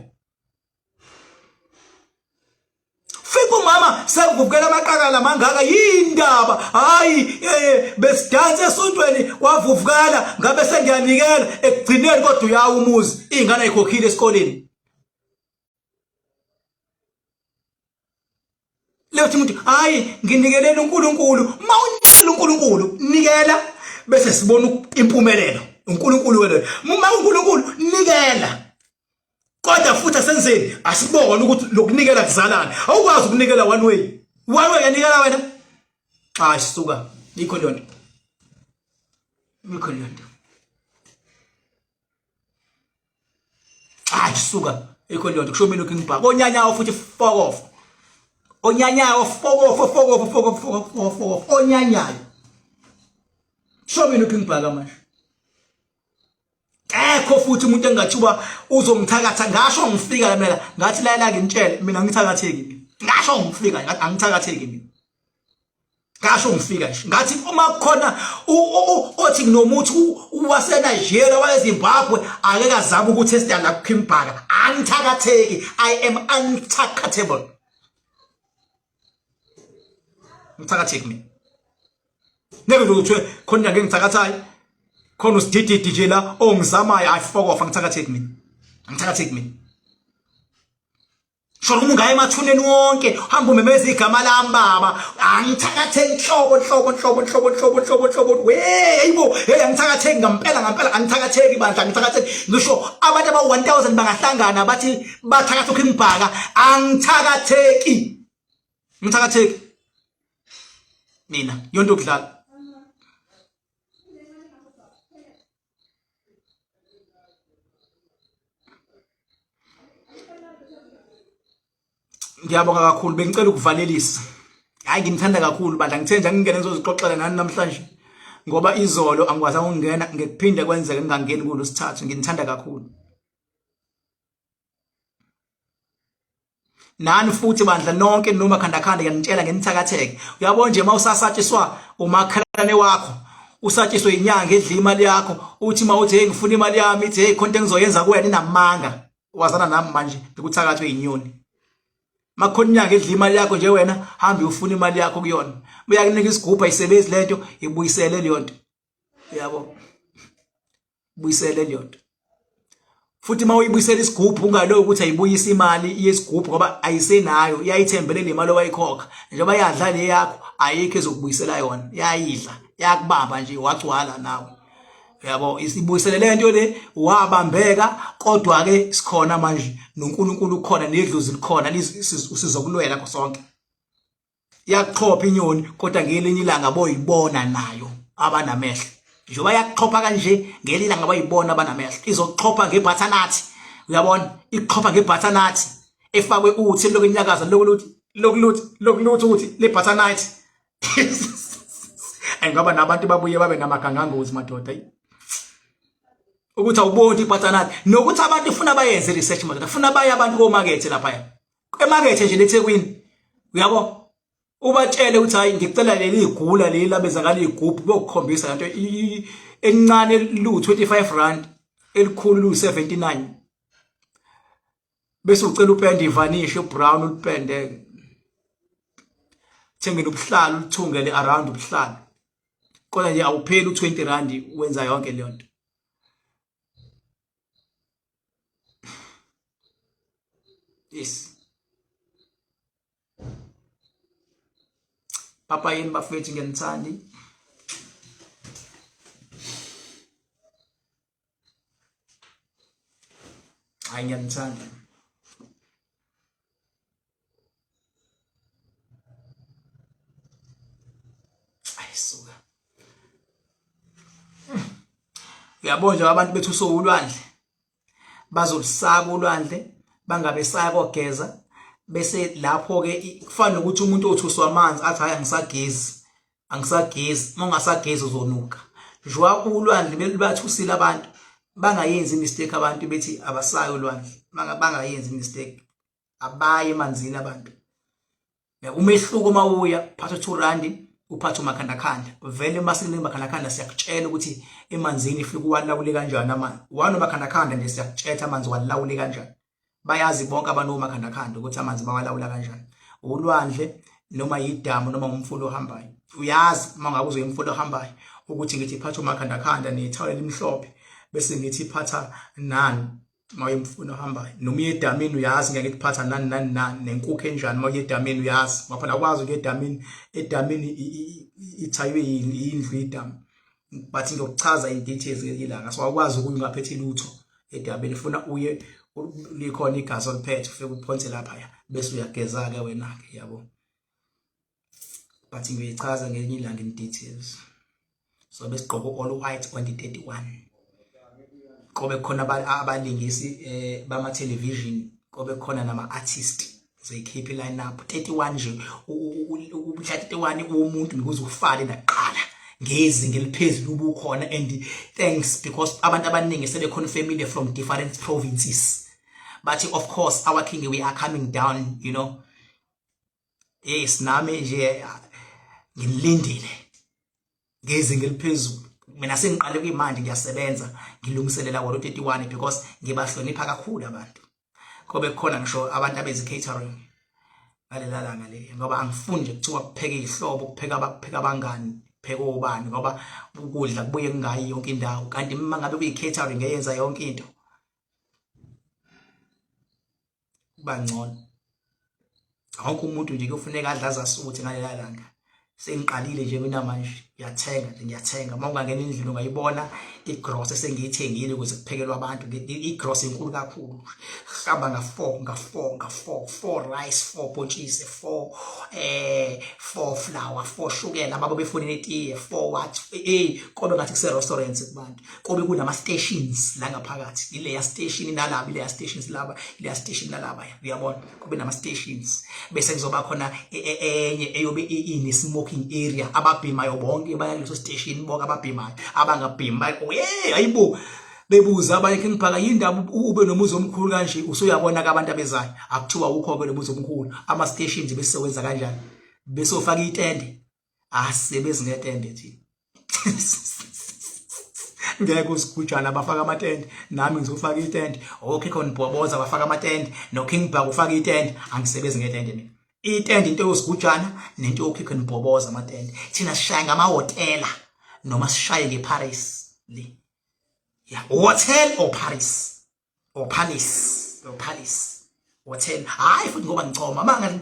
fika umama sekuvukela amaqakala mangaka yindaba hayi eh besidansa esontweni kwavuvukala ngabe sengiyanikela ekugcineni kodwa uyawa umuzi ingane ayikhokhile esikoleni leyothi umuntu hayi nginikelela uNkulunkulu uma unikela uNkulunkulu nikela bese sibona impumelelo uNkulunkulu wena uma uNkulunkulu nikela kodwa futhi asenzeni asibone ukuthi lokunikela kuzalana awukwazi ukunikela one way one way yanikela wena hayi suka ikho leyo nto ikho leyo nto hayi suka ikho leyo nto kusho mina uKing Bhaka onyanyawo futhi fuck off onyanyawo fuck off fuck off fuck off fuck off fuck off onyanyayo sho mina uKing Bhaka manje Ekho futhi umuntu engathiwa uzongithakatha ngasho ngifika la mina ngathi layela ngintshele mina ngithakatheki ngasho ngifika ngathi angithakatheki mina ngasho ngifika nje ngathi uma kukhona othi kunomuthi waseNigeria wayeZimbabwe ake kazama ukuthesta la kuKimbhaka angithakatheki I am unthakatable ngithakatheki mina ngeke nje kuthiwe khona ngeke ngithakathayo khona usidididi nje la ongizamayo ayi fuck off angithakatheki mina angithakatheki mina sho uma ungaya emathuneni wonke hamba umemeza igama lami baba angithakatheki nhlobo nhlobo nhlobo nhlobo nhlobo nhlobo nhlobo we hayibo hey angithakatheki ngampela ngampela angithakatheki bandla angithakatheki ngisho abantu abawu 1000 bangahlangana bathi bathakatha uKing Bhaka angithakatheki ngithakatheki mina yonto ukudlala ngiyabonga kakhulu bengicela ukuvalelisa hayi nginithanda kakhulu bandla ngithe nje angingene ngizozixoxela nani namhlanje ngoba izolo angikwazanga ukungena ngekuphinde kwenzeke ngingangeni kulosithathu nginithanda kakhulu Nani futhi bandla nonke noma khandakhanda ngiyanitshela ngenithakatheke. Uyabona nje uma usasatshiswa umakhelwane wakho usatshiswe inyanga edla imali yakho uthi uma uthi hey ngifuna imali yami ithi hey khonto engizoyenza kuwena inamanga wazana nami manje ngikuthakathwe inyoni makhona inyanga edla imali yakho nje wena hamba uyofuna imali yakho kuyona uyakunika isigubhu ayisebenzi lento ibuyisele leyo nto uyabo buyisele leyo nto futhi uma uyibuyisela isigubhu ungalo ukuthi ayibuyise imali yesigubhu ngoba ayisenayo iyayithembele le mali owayikhokha njengoba yadla le yakho ayikho ezokubuyisela yona yayidla yakubamba nje wagcwala nawe yabo isibuyisele le nto le wabambeka kodwa ke sikhona manje noNkulunkulu ukhona nedlozi likhona sizokulwela sonke Iyakuxhopha inyoni kodwa ngelinye ilanga boyibona nayo abanamehlo. Njengoba yakuxhopha kanje ngelinye ilanga bayibona abanamehlo. Izokuxhopha ngebutternut. Uyabona? Ikuxhopha ngebutternut efakwe uthi lokhu inyakaza lokhu luthi lokhu luthi lokhu luthi ukuthi le butternut. Ayingaba nabantu babuye babe namagangangozi madoda. Ukuthi awuboni ibutternut nokuthi abantu funa bayenze research madoda funa baye abantu komakethe lapha. Emakethe nje leThekwini uyabo ubatshele ukuthi hayi ngicela leli igula leli labezakala igubhu bokukhombisa lento encane lu 25 rand elikhulu lu 79 bese ucela upende ivanish ubrown ulipende. Thenge nobuhlalu uthungele around ubuhlalu. Kodwa nje awupheli u20 rand wenza yonke leyo nto. Yes. Papa yini bafethu ngiyanithanda. Hayi ngiyanithanda. Ayisuka. Uyabona nje abantu bethu sowulwandle. Bazolusaka ulwandle bangabe saya kogeza bese lapho ke kufana nokuthi umuntu othuswa amanzi athi hayi angisagezi angisagezi uma ungasagezi uzonuka jwa ulwandle belubathusile abantu bangayenzi mistake abantu bethi abasayo ulwandle bangayenzi mistake abaye emanzini abantu umehluko uma uya phatha 2 rand uphatha umakhandakhanda vele uma sinemakhandakhanda siyakutshela ukuthi emanzini ifike uwalawule kanjani amanzi wano makhandakhanda nje siyakutshela amanzi walawule kanjani bayazi bonke abanomakhandakhanda ukuthi amanzi bawalawula kanjani ulwandle noma yidamu noma umfula ohambayo uyazi uma ngabe uzoya umfula ohambayo ukuthi ngithi phatha umakhandakhanda nethawula elimhlophe bese ngithi phatha nani uma uye emfuleni ohambayo noma uye edamini uyazi ngeke ngikuphatha nani nani nani nenkukhu enjani uma uye edamini uyazi ngoba phela akwazi ukuya edamini edamini ithaywe indlu idamu but ngiyokuchaza in details ngelinye ilanga so awukwazi ukuya ungaphethe lutho edamini funa uye likhona igazi oliphethe ufike uphonse lapha bese uyageza-ke wena-ke yabo but ngiyoyichaza ngelinye ilanga in details so besigqoka all white on the 31 kobe khona abalingisi eh, bama television kobe khona nama artist uzoyikhipha i-line up 31 nje umhla 31 womuntu ngikuze ufale nakuqala ngezinga eliphezulu ubukhona and thanks because abantu abaningi sebeconfirmile from different provinces but of course our king we are coming down you know yes nami nje ngilindile ngezinga eliphezulu mina sengiqale kuyimanje ngiyasebenza ngilungiselela wona 31 because ngibahlonipha kakhulu abantu kobe kukhona ngisho abantu abezi catering ngalela langa le ngoba angifuni nje kuthiwa kupheke ihlobo kupheka abakupheka abangani pheka obani ngoba ukudla kubuye kungayi yonke indawo kanti uma ngabe kuyi catering eyenza yonke into kuba ngcono wonke umuntu nje kufuneka adla azasuthe ngalela langa sengiqalile nje mina manje ngiyathenga nje ngiyathenga uma ungangena endlini ungayibona igross esengiyithengile ukuze kuphekelwe abantu igross inkulu kakhulu hamba nga-4 nga-4 nga-4 4 rice 4 bhontshisi 4 eh 4 flour 4 shukela babo befuna netiye 4 what eh kobe ngathi kuse restaurants kubantu kobe kunama stations la ngaphakathi ileya station nalaba ileya stations laba ileya station nalaba uyabona kube nama stations bese kuzoba khona e, e, enye eyobe ine smoking area ababhimayo bonke baya kuleso station bonke ababhimayo abangabhimi bayo oh, hey ayibo bebuza abanye King Bhaka yindaba ube nomuzi omkhulu kanje usuyabona ke abantu abezayo akuthiwa ukho ke nomuzi omkhulu ama stations bese wenza kanjani bese ufaka itende asebenzi ngetende thina ngeke usigujana bafaka amatende nami ngizofaka itende okhekho nibhoboza bafaka amatende noKing Bhaka ufaka itende angisebenzi ngetende mina itende into yosigujana nento yokhekho nibhoboza amatende thina sishaya ngamahhotela noma sishaye ngeParis le ya hotel or Paris or Palace or Palace hotel hayi futhi ngoba ngichoma manga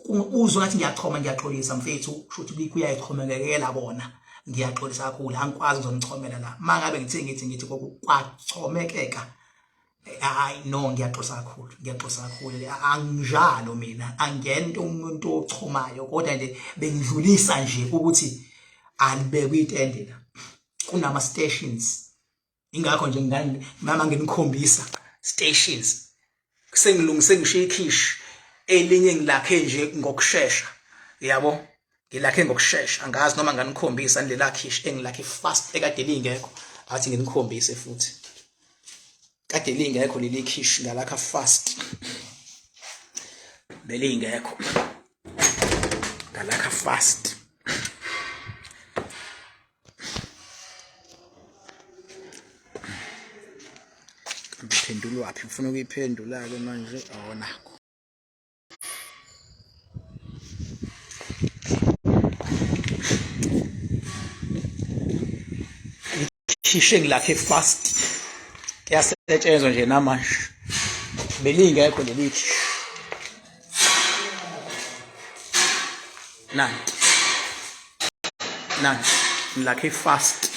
uzwe ngathi ngiyachoma ngiyaxolisa mfethu kusho ukuthi kuyayichomekekela kona ngiyaxolisa kakhulu angikwazi ngizonichomela la mangabe ngithe ngithi ngithi kwachomekeka hayi no ngiyaxolisa kakhulu ngiyaxolisa kakhulu anginjalo mina angento umuntu ochomayo kodwa nje bengidlulisa nje ukuthi alibekwe itende la kunama stations ingakho nje ngani mama nginikhombisa stations sengilungise ngisho ikhishi elinye ngilakhe nje ngokushesha yabo ngilakhe ngokushesha angazi noma nganikhombisa nilela khishi engilakhe fast ekade lingekho athi nginikhombise futhi kade lingekho leli khishi ngalakha fast belingekho ngalakha fast Iphendulwaphi ngifuna ukuyiphendula-ke manje awonakho. Ikhishi engilakhe fast. Kuyasetshenzwa nje namanje. Belingekho leli khishi. Nanti. Nanti. Ngilakhe fast.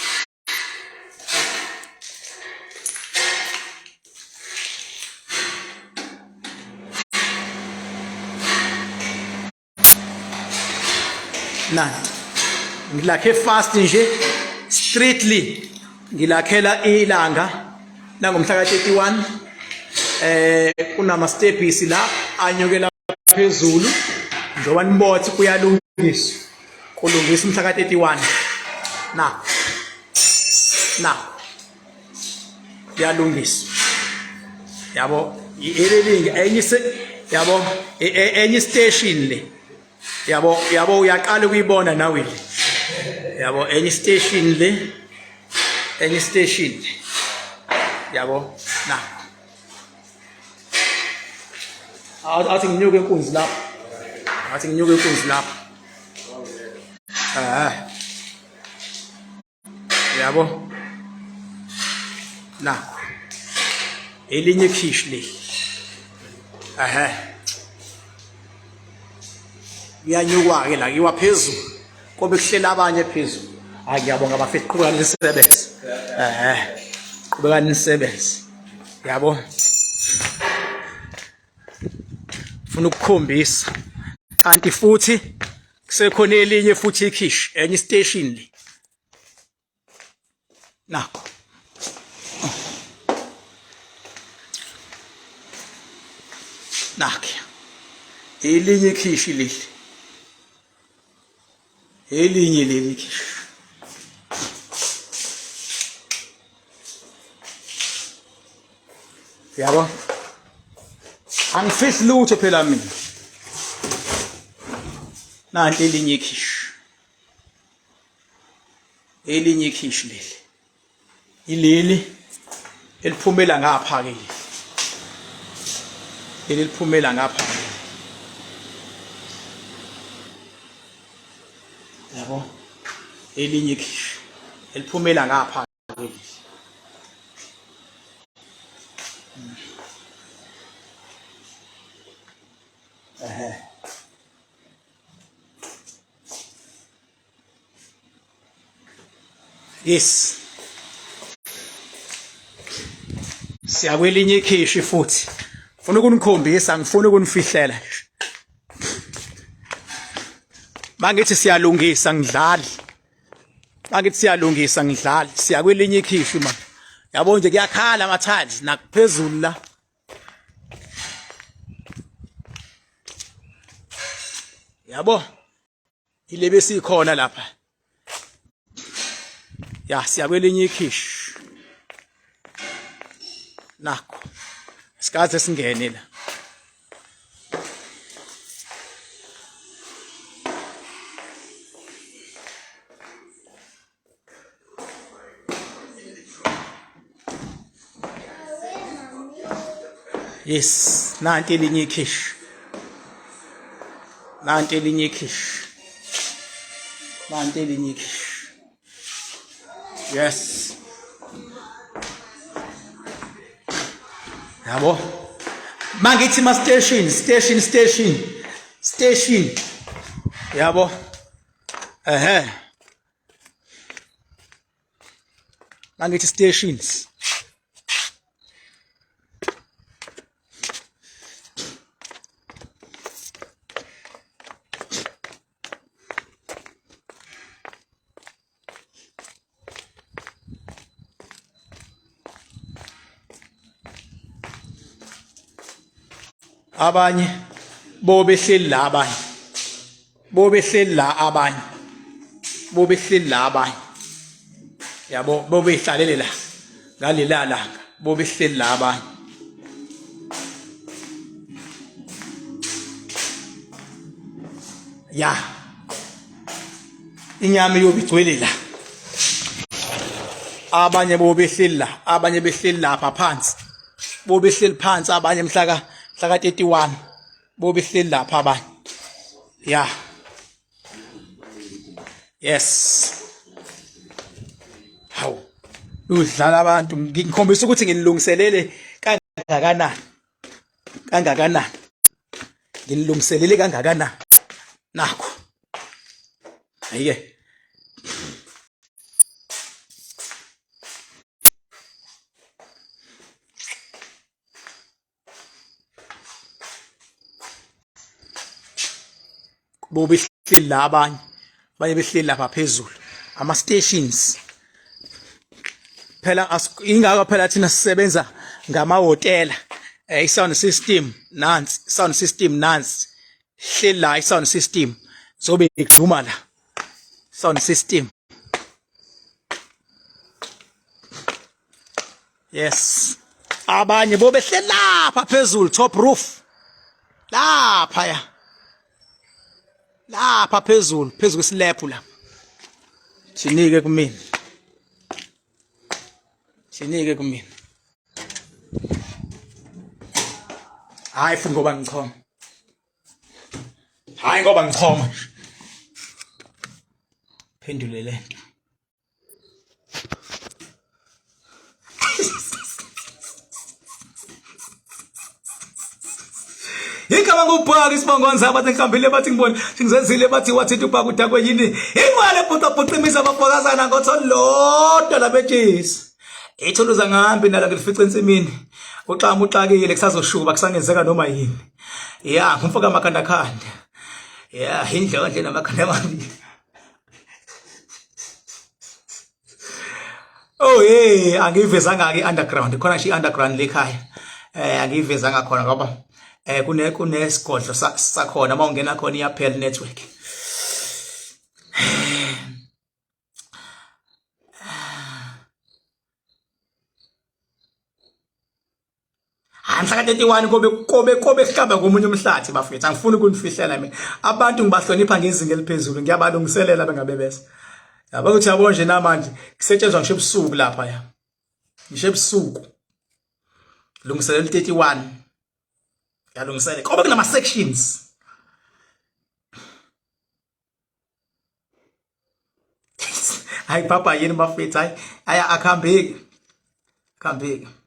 Nanti ngilakhe fast nje strictly ngilakhela ilanga langomhla ka-31 kunama stepisi la anyukela phezulu njengoba nibothi kuyalungiswa kulungisa umhla ka-31 na na kuyalungiswa yabo i-editing enye yabo enye station le yabo yabo uyaqala ukuyibona nawe le yabo enye station le enye station yabo na athi nginyuke inkunzi lapho athi nginyuke inkunzi lapho eh yabo nakho elinye ikhishi leli ehe kuyanyukwa-ke la kuyiwa phezulu kobe kuhlela abanye phezulu hayi ngiyabonga bafethu qhubekani nisebenze ehe qhubekani nisebenze yabo funa ukukhombisa kanti futhi kusekhona elinye futhi ikhishi enye station le nakho nakhe elinye ikhishi leli elinye leli khishi yabo angifihli lutho phela mina nanti elinye ikhishi elinye ikhishi leli ileli eliphumela ngapha ke leli liphumela ngapha yabo elinye ikhishi eliphumela ngapha Ehe. Yes. Siya kwelinye ikhishi futhi. Ngifuna ukunikhombisa, ngifuna ukunifihlela nje. Mangithi siyalungisa ngidlali. Angithi siyalungisa ngidlali siya kwelinye ikhishi manje. Yabo nje kuyakhala ama tiles nakuphezulu la. Yabo ile besikhona lapha. Ya siya kwelinye ikhishi. Nakho. Sikaze singene la. Yes, nanti elinye ikhishi. Nanti elinye ikhishi. Nanti elinye ikhishi. Yes. Yabo. Mangithi ma station, station, station. Station. Yabo. Ehe. Mangithi stations. Abanye bobehleli la abanye bobehleli la abanye bobehleli la abanye yabo bobehlalele la ngalela langa bobehleli la abanye ya inyama iyobe igcwele la abanye bobehleli la abanye behleli lapha phansi bobehleli phansi abanye mhla ka mhla ka 31 bobehleli lapha abanye ya yes hawu Udlala abantu ngikhombisa ukuthi ngilungiselele kangakanani. Kangakanani. Ngilungiselele kangakanani. Nakho. Ayike. Bobehleli la abanye abanye behleli lapha phezulu ama stations phela ingako phela thina sisebenza ngamahhotela eh i-sound system nansi sound system nansi hleli la i-sound system zobe iduma la sound system Yes. Abanye bobehle lapha phezulu top roof. Lapha ya. Lapha phezulu phezulu kwesilephu lapha. Thinike kumina. Thinike kumina. Hayi futhi ngoba ngichoma. Hayi ngoba ngichoma. Phendule lento. Igama ngubhaka isibongo nzaba bathi ngihambile bathi ngibone ngizenzile bathi wathinta ubhaka udakwe yini ingwale bhuqa bhuqa imizi abafokazana ngotho lodwa labetshisi ithuluza ngihambi nala ngilifica ensimini uxama uxakile kusazoshuba kusangenzeka noma yini ya ngumfoka amakhanda khanda ya indlondle namakhanda amabili Oh hey angiyivezanga ke underground khona nje underground lekhaya eh angiyivezanga khona ngoba eh kune kunesigodlo sakhona uma ungena khona iyaphela network Hayi mhla ka-31 kobe kobe kobe kuhlaba komunye umhlathi bafethu angifuni ukunifihlela mina abantu ngibahlonipha ngezinga eliphezulu ngiyabalungiselela bengabebesa yabo ukuthi yabo nje namanje kusetshenzwa ngisho ebusuku lapha ya ngisho ebusuku lungiselela u-31 yalungiselela kobe kunama sections hayi papa yini bafethu hayi aya akuhambeki akuhambeki.